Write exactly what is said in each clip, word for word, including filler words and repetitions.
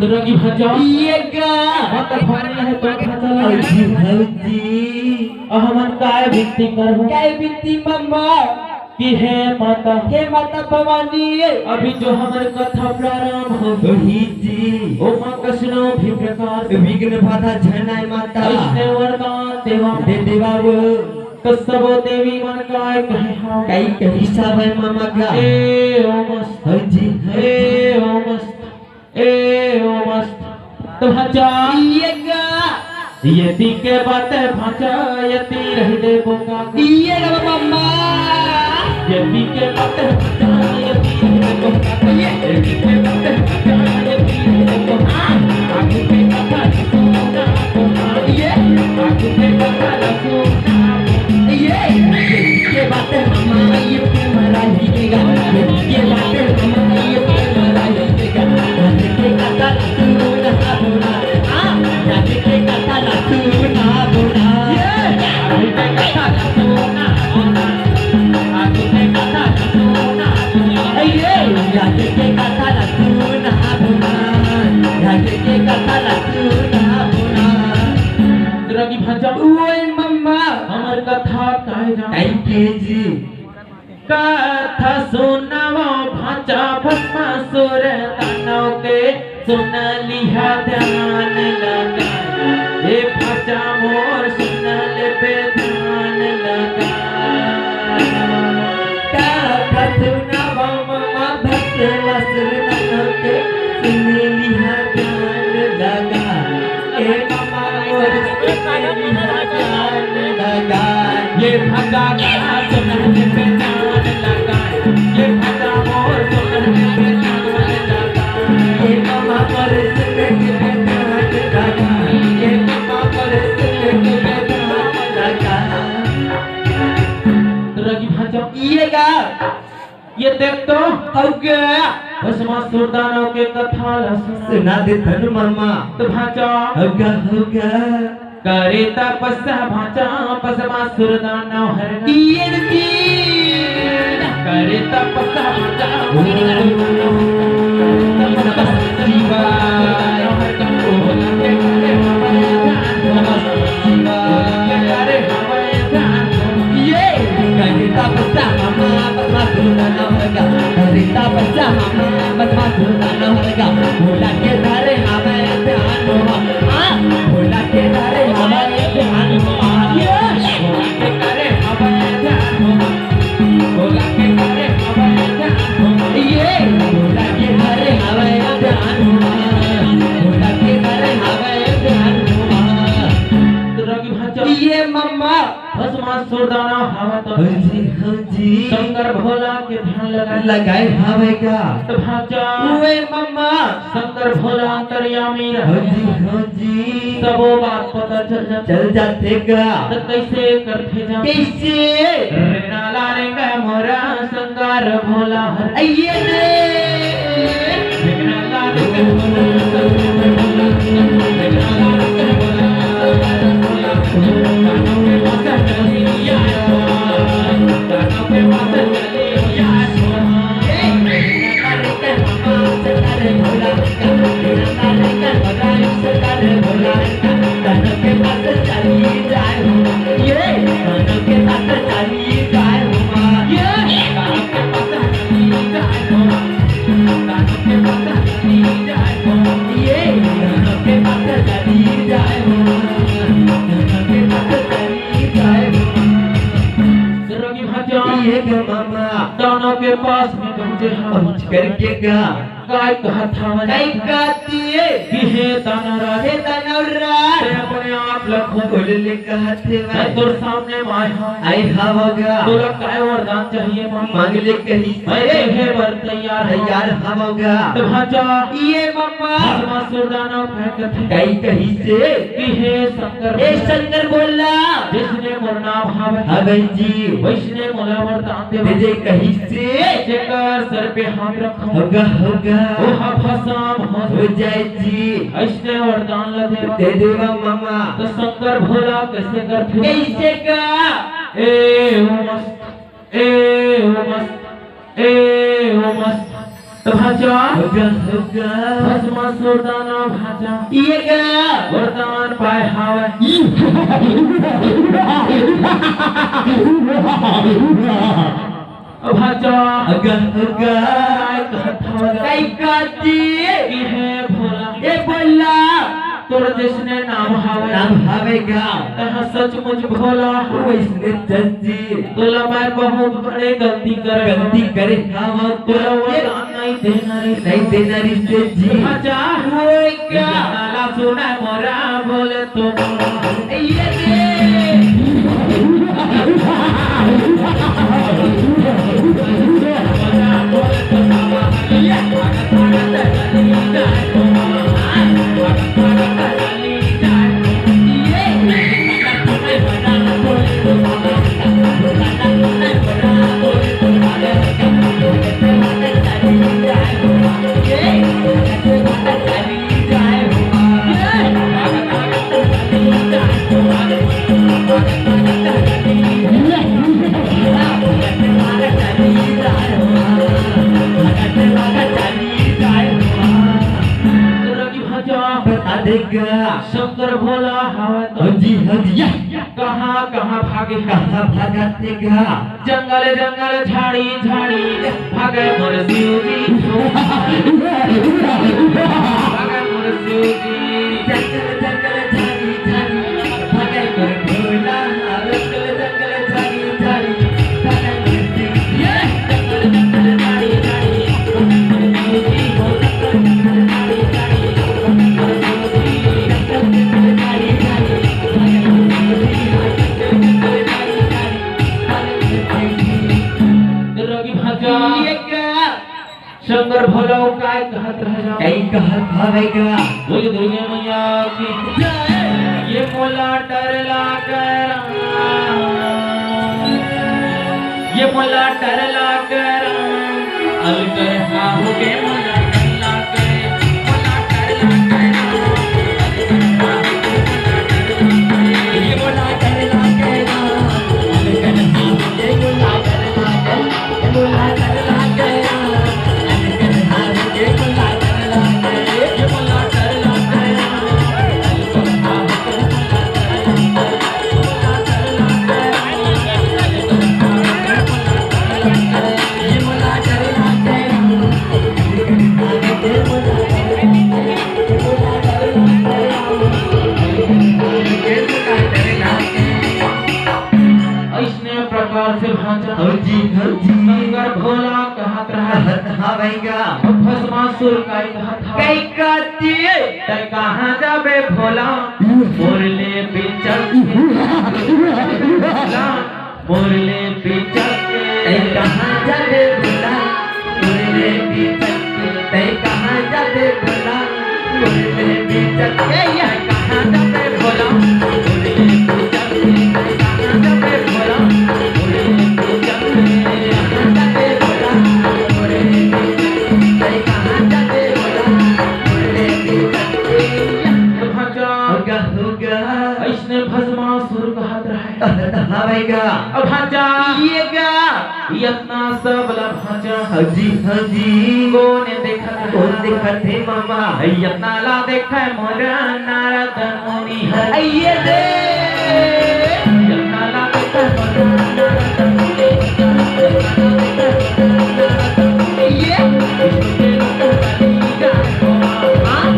दुर्गा की भांचा। ये का? माता भवानी हे तो भांचा ला। हौजी, हौजी। अउ हमन काय बिनती करबो? काय बिनती मम्मा? कि हे माता, हे माता भवानी, अभी जो हमर कथा प्रारंभ होही, होही जी। ओमा कइसनो भी प्रकार के विघ्न बाधा झन आय माता। अइसने वरदान देवा। दे देवा वो। त सबो देवी मन काय कहे हवय? काय कहिस हवय मम्मा गा? ए ओम अस्त। हौजी, हौजी। ए ओम अस्त। ए ओम अस्त। त भांचा। ये का? यदि के बात भांचा, यदि रहि देबो का? ये का मम्मा? यदि के बात भांचा, यदि रहि देबो का? ये। यदि के बात भांचा, यदि रहि देबो का? आगू के कथा सुना, ये। आगू के कथा सुना, ये। ये बात मम्मा, ये तुम्हारा ही के गा। ये बात मम्मा, ये तुम्हारा ही के गा। आगू के कथा सुना, सुना। दुर्गा की भांचा। ओए मम्मा। हमर कथा काय जान? काय के जी? कथा सुनावो भांचा भस्मासुर दानव के, सुन लिहा ध्यान लगा। ए भांचा मोर सुन लेबे ध्यान लगा। कथा सुनावो मम्मा भस्मासुर दानव के, सुन लिहा ध्यान लगा। ए मम्मा मोर सुन लिहा ध्यान लगा। ये भांचा का सुन लेबे ध्यान लगा। ये भांचा मोर सुन लेबे ध्यान लगा। ये मम्मा मोर सुन लेबे ध्यान लगा। ये मम्मा मोर सुन लेबे ध्यान लगा। दुर्गा की भांचा। ये गा। ये देख तो। हव गा। भस्मासुर दानव के कथा ला सुना। सुना देथन मम्मा। त भांचा। हव गा, हव गा। करे तपस्या भांचा भस्मासुर दानव हर। ये रे जी। करे तपस्या भांचा। नमः शिवाय। नमः शिवाय। ये। करे तपस्या भांचा भस्मासुर दानव हर गा। करे तपस्या भांचा भस्मासुर दानव हर गा। भोला के धरे हवय ध्यान मा। हाँ, भोला के धरे हवय ध्यान मा। ये। भोला के धरे हवय ध्यान मा। भोला के धरे हवय ध्यान मा। ये। भोला के धरे हवय ध्यान मा। भोला के धरे हवय ध्यान मा। दुर्गा की भांचा। ये मम्मा। भस्मासुर दानव हवय त। हाँ जी, हाँ जी। शंकर भोला के ध्यान लगाए। लगाए हवय का? त भांचा। ओए मम्मा। शंकर भोला अंतर्यामी रहय। हाँ जी, हाँ जी। सबो बात पता चल जाथे। चल जाथे का? त कइसे करथे जान? कइसे? रे नाला रे गा मोरा शंकर भोला हर। अइये रे। दुर्गा की भांचा। ये गे मामा। दानव के पास में पहुंचे हवय। पहुंच करके का? काय कहत हवय? काय कहत हे? कि हे दानव राज। हे दानव राज। तैं अपने आप ला खोल। खोल ले कहत हे मैं भाई। तोर सामने में आए हवं। आए हवं गा। तोला काय वरदान चाहिए मांग। मांग ले कहिस। मैं देहे बर तैयार हवं। तैयार हवं गा। त भांचा। ये मम्मा। भस्मासुर दानव काय कथे? काय कहिस हे? कि हे शंकर। हे शंकर भोला। जइसने मोर नाम हवय। हवय जी। वइसने मोला वरदान दे दे। दे कहिस हे। जेकर सर पे हाथ रखहूं। होगा, होगा। ओहा भस्म हो हो जाए जी। अइसने वरदान ला देवा। दे देवा मामा। त शंकर भोला कइसे करथे? कइसे का? ए ओम अस्त, ए ओम अस्त, ए ओम अस्त। भांचा, होगा, होगा। भस्मासुर दानव भांचा। ये का? वरदान पाए हावय। भांचा। होगा, होगा। काय कहत हवय? काय कहत हवय? कि हे भोला। ए भोला। तोर जइसने नाम हावय। नाम हावय का? तहां सचमुच भोला। वइसने चंद जी। तोला मैं बहुत बड़े गलती करे। गलती करे। तोला वरदान नहीं देना रे। नहीं देना रे जी। अच्छा। होय का? ताला सुना मोरा बोले तो। ये दे। शंकर भोला हवय तो। हाँ जी, हाँ जी, या। कहाँ, कहाँ भागे? कहाँ भागत हे गा? जंगल, जंगल, झाड़ी, झाड़ी, भागे मोर शिव जी। भागे मोर शिव जी। जंगल, जंगल, झाड़ी, झाड़ी, भागे मोर भोला। जंगल, जंगल, झाड़ी, झाड़ी, भागे मोर शिव जी। जंगल, जंगल, झाड़ी, झाड़ी, भागे मोर शिव जी। रवि भांचा। ये का? शंकर भोला काय कहत रहे? काय कहत हवे का? बोल दुर्गा मैया की जय। ये मोला डर लागे राम, ये मोला डर लागे राम, अलकर हा हो के मोला डर लागे, मोला डर लागे राम, अलकर हा हो के मोला डर लागे, ये मोला डर लागे राम, अलकर हा हो के मोला डर लागे। अइसने प्रकार से भांचा। हाँ जी, हाँ जी। शंकर भोला कहत रहा। कहत हवय गा। भस्मासुर काय कहत हवय? काय कहत हे? तै कहाँ जाबे भोला? मोर ले बिचक के। मोर ले बिचक के। तै कहाँ जाबे भोला? मोर ले बिचक के। तै कहाँ जाबे भोला? मोर ले बिचक के। ए, या। कहाँ जाबे भोला? मोर ले बिचक के। तै कहाँ जाबे भोला? मोर ले बिचक के। कहाँ जाबे भोला? मोर ले बिचक के। तै कहाँ जाबे भोला? मोर ले बिचक के। तो भांचा। होगा, होगा। अइसने भस्मासुर कहत रहे। कहत हवय गा। अब भांचा। ये गा। यतना सब ला भांचा। हाँ जी, हाँ जी। कोन देखत हे? कोन देखत हे मामा? यतना ला देखत हे मोर नारद मुनि हर। ये दे। यतना ला देखत हे मोर नारद मुनि हर। ये। हाँ?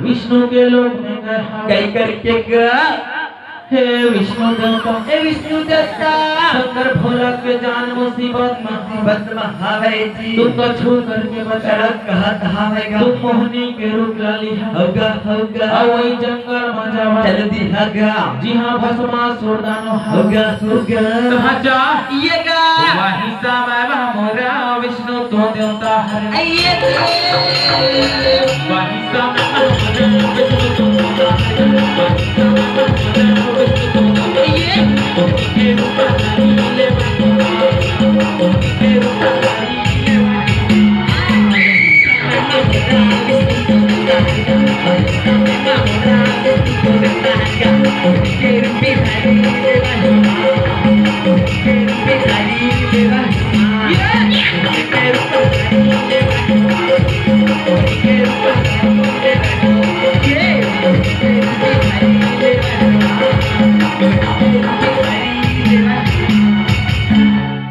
विष्णु के लोक में गए। गए करके गा। हे विष्णु देवता, हे विष्णु देवता, शंकर भोला के जान मुसीबत में, मुसीबत में हवे जी। तुम कछु करके बचा। कहत हवे गा। तुम मोहनी के रूप ला लिहा। होगा, होगा। अउ वही जंगल में जावा। चल दिहा गा। जिहाँ भस्मासुर दानव हवे। होगा, होगा। तो हाँ जा। ये गा। वही समय में मोरा विष्णु तो देवता हरे। ये गा। वही समय में मोरा विष्णु तो देवता हरे।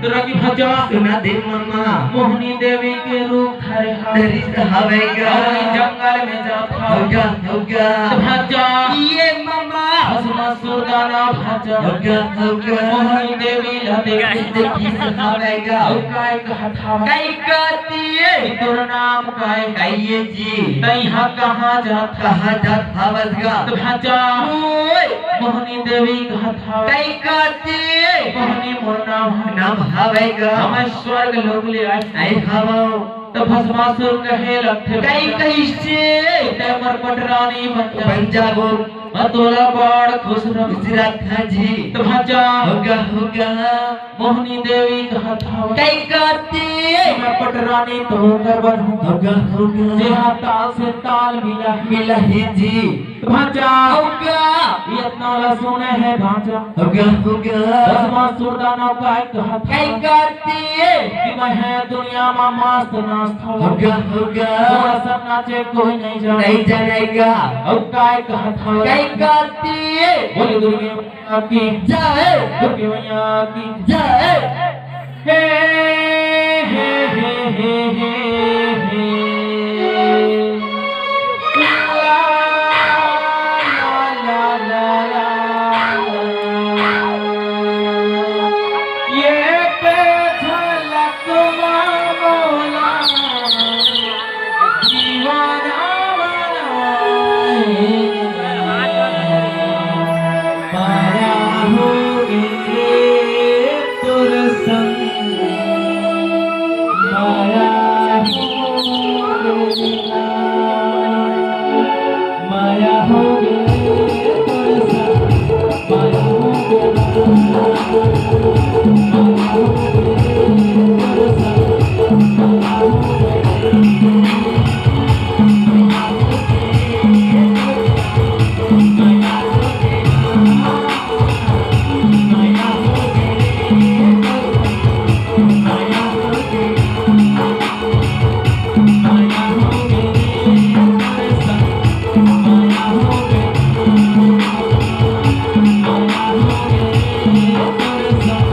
तोरा की भजा। सुना दे ममा। मोहनी देवी के रूप धरे हवे। धरिस हवे गा। अउ जंगल में जात हवे। होगा, होगा। तो भजा। ये ममा। भस्मासुर दानव भजा। होगा, होगा। मोहनी देवी ला देख। देखिस हवे गा। अउ काय कहत हवे? काय कहत हे? तोर नाम काय? काय हे जी? तैं हा कहाँ जात? कहाँ जात हवस गा? तो भजा। ओए। मोहनी देवी कहत हवे। काय कहत हे? मोहनी मोर नाम हवे। नाम हवे गा। हमन स्वर्ग लोक ले आए। आए हवव। त भस्मासुर कहे लगथे। काय कहिसे? तैं मोर पटरानी बन जा। बन जाबो। मैं तोला बड़ खुश रख। खुश रखहूँ जी। त भजा। होगा, होगा। मोहनी देवी कहत हवे। काय कहत हे? मैं पटरानी तोर बनहूँ। होगा, होगा। जेहा ताल से ताल मिला। मिला ही जी। भजा। होगा। इतना ला सुने हे भांजा। होगा, होगा। भस्मासुर दानव काय कहत हे? काय कहत हे? कि मैं हे दुनिया में मस्त नाचत हूँ। होगा, होगा। मोर असन नाचे कोई नहीं जाने। नहीं जाने गा। अउ काय कहत हे? काय कहत हे? बोल दुर्गे मैया की जय। दुर्गे मैया की जय। हे, हे, हे, हे, हे, हे। ला, ला, ला, ला, ला। ये पे झलक मामला दीवाना बनाए। माया हो गे तोर संग, माया हो गे ना, माया हो गे तोर संग, माया हो गे ना, माया हो गे तोर संग,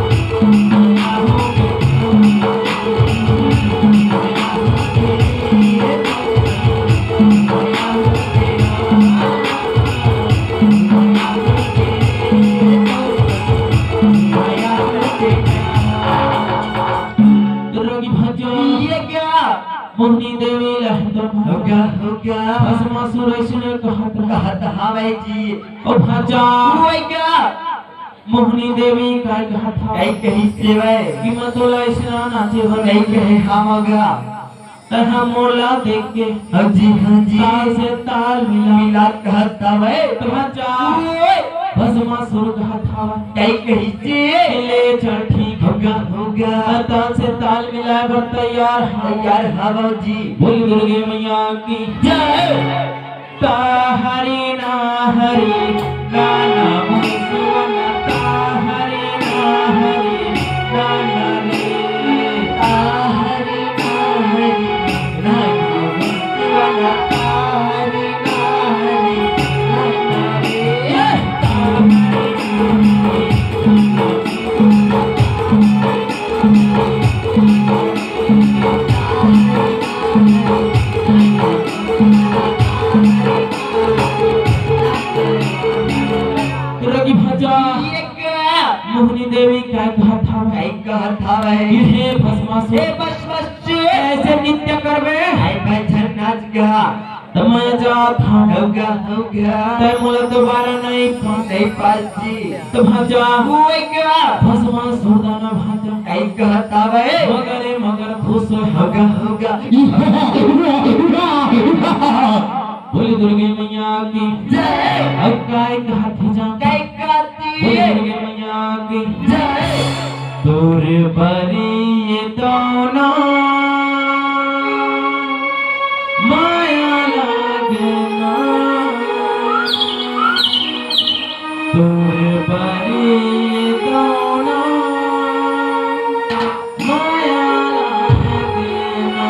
माया हो गे ना। दुर्गा की भजो। ये क्या? मोहनी देवी लहंदर होगा, होगा। भस्मासुर ऐसने कहत रहा। कहत हवे जी। ओ भजा। होगा। मोहनी देवी काय कहत हवे? काय कहिसे वै? कि मैं तोला ऐसना नाचे बर नहीं कहे हवं गा। तैं हा मोला देख के हाँ जी, हाँ जी। ताल से ताल मिला। मिला कहत हवे। त भजा। ओए। भस्मासुर कहत हवे। काय कहिसे? ले चल ठीक होगा, होगा। ताल से ताल मिलाए बर तैयार हवं। तैयार हवं जी। बोल दुर्गे मैया की जय। ताहरी नाहरी नाना मुसुवन, ताहरी नाहरी नाना रे। ताहरी नाहरी नाना मुसुवन, ताहरी नाहरी नाना रे। ताहरी नाहरी नाना मुसुवन। देवी काय कहत हवय? काय कहत हवय? कि हे भस्मासुर, हे भस्मासुर, ऐसे नृत्य करबे? हाय भजन नाच गा। त मैं जात हंव। हव गा, हव गा। तैं मोला दोबारा नहीं पा। नहीं पास जी। त भांचा। ओए गा। भस्मासुर दानव भांचा। काय कहत हवय? मगरे मगर खुश होय। हव गा, हव गा। बोली दुर्गे मैया की। जय। अब काय कहत हे जान? काय कहत हे? बोली दुर्गे मैया की। जय। तोर बरी ये तौना माया लागना। तोर बरी ये तौना माया लागना।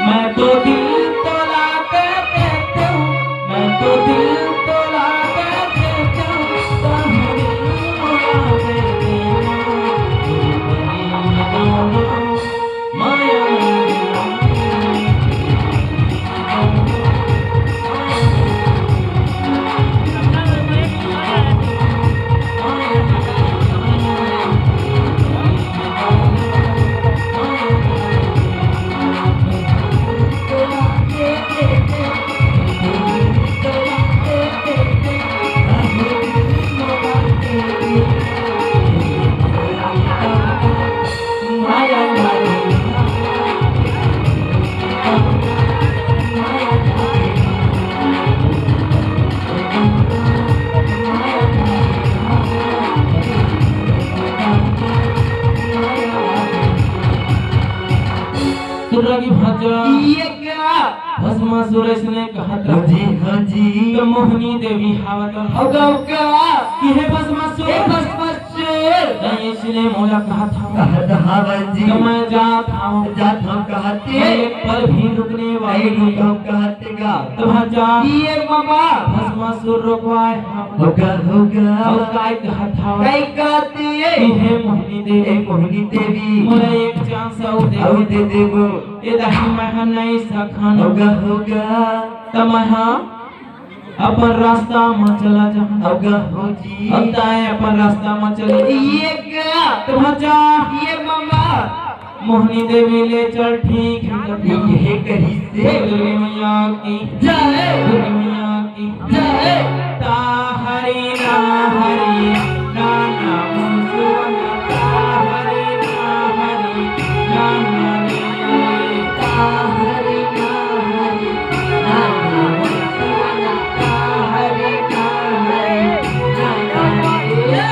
मैं तो दिल तोला कर देता हूँ, मैं तो दिल तोला कर देता हूँ, तब दिल मोड़ा कर देना। माया लागना। सुरगी भजा। ये का? भस्मासुर अइसने कहत हाँ जी, हाँ जी। त मोहनी देवी हावत। हव गा, हव गा। कि हे भस्मासुर। हे भस्मासुर। त अइसने मोला कहत हव। कहत हव जी। त मैं जात हंव। जात हंव कहत हे। मैं एक पल भी रुकने वाली नहीं रुकहूँ कहत हे गा। त भांचा। ये मामा। भस्मासुर रोकवाय हव। हव गा, हव गा। अउ काय कहत हव? काय कहत हे? कि हे मोहनी देवी। हे मोहनी देवी। मोला एक chance अउ दे। अउ दे देबो। ए दाई मैं ह नइ सकन। हव गा, हव गा। त मैं ह अपन रास्ता म चला जाहूं। हव गा, हव जी। अब तैं अपन रास्ता म चले। ये का? त भांचा। ये मामा। मोहनी देवी ले चल, ठीक हे। ठीक हे कहिस हे। दुर्गे मैया की। जय। दुर्गे मैया की। जय। ता हरी ना हरी ना ना मुसुआ ना, ता हरी ना हरी ना ना रे। ता हरी ना हरी ना ना मुसुआ ना, ता हरी ना हरी ना ना रे।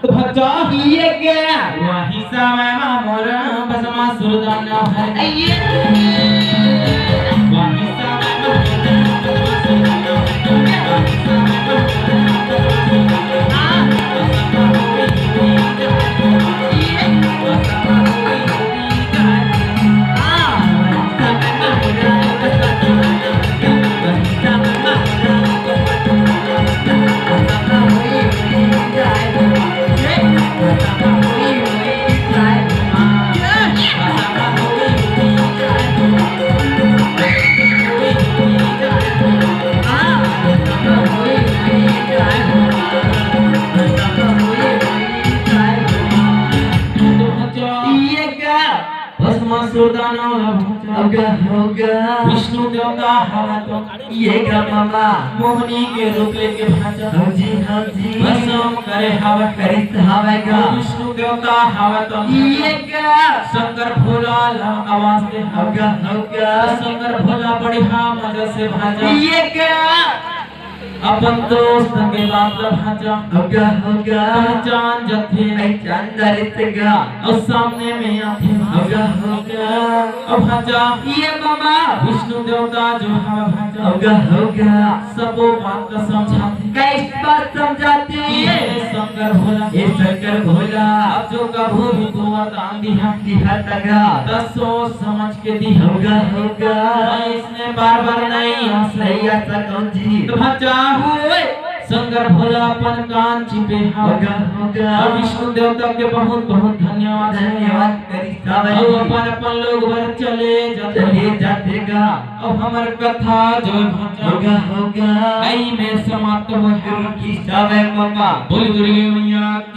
त भांचा। ये का? वही समय म मोर भस्मासुर दानव हे। ये। वही समय म मोर भस्मासुर दानव हे। ये का? भस्मासुर दानव ला भांचा। हव गा, हव गा। विष्णु देवता हवय त। ये का मामा? मोहनी के रूप लेके भांचा। हव जी, हव जी। भस्म करे हवय। करिस हवय गा। विष्णु देवता हवय त। ये का? शंकर भोला ला आवाज दे हवय। हव गा, हव गा। शंकर भोला बढ़िया मजा से भांचा। ये का? अपन दोस्त के बात ल भांचा होगा होगा पहचान जथे पहचान दारिस गा। अउ सामने में आथे होगा होगा। अब भांचा ये मामा विष्णु देवता जो हवा भांचा होगा होगा। सबो बात का समझाथे। कैस बात समझाथे? ये शंकर भोला ये शंकर भोला। अब जो कभू भी तू वरदान दिहा दिहा तगा। त सोच समझ के दिहा होगा होगा। मैं इसने बार बार नहीं आ नहीं आ सकूं जी। तो भांचा होए शंकर भोला अपन कान चिपे हा होगा होगा। और विष्णु देवता के बहुत बहुत धन्यवाद है। धन्यवाद करी सावे अउ जी। अपन अपन लोग बर चले जाते चले जाते गा। अब हमर कथा जो भांचा होगा होगा। आई में समाप्त होए हा। रुकी सावे मामा। बोली दुर्गे मैया की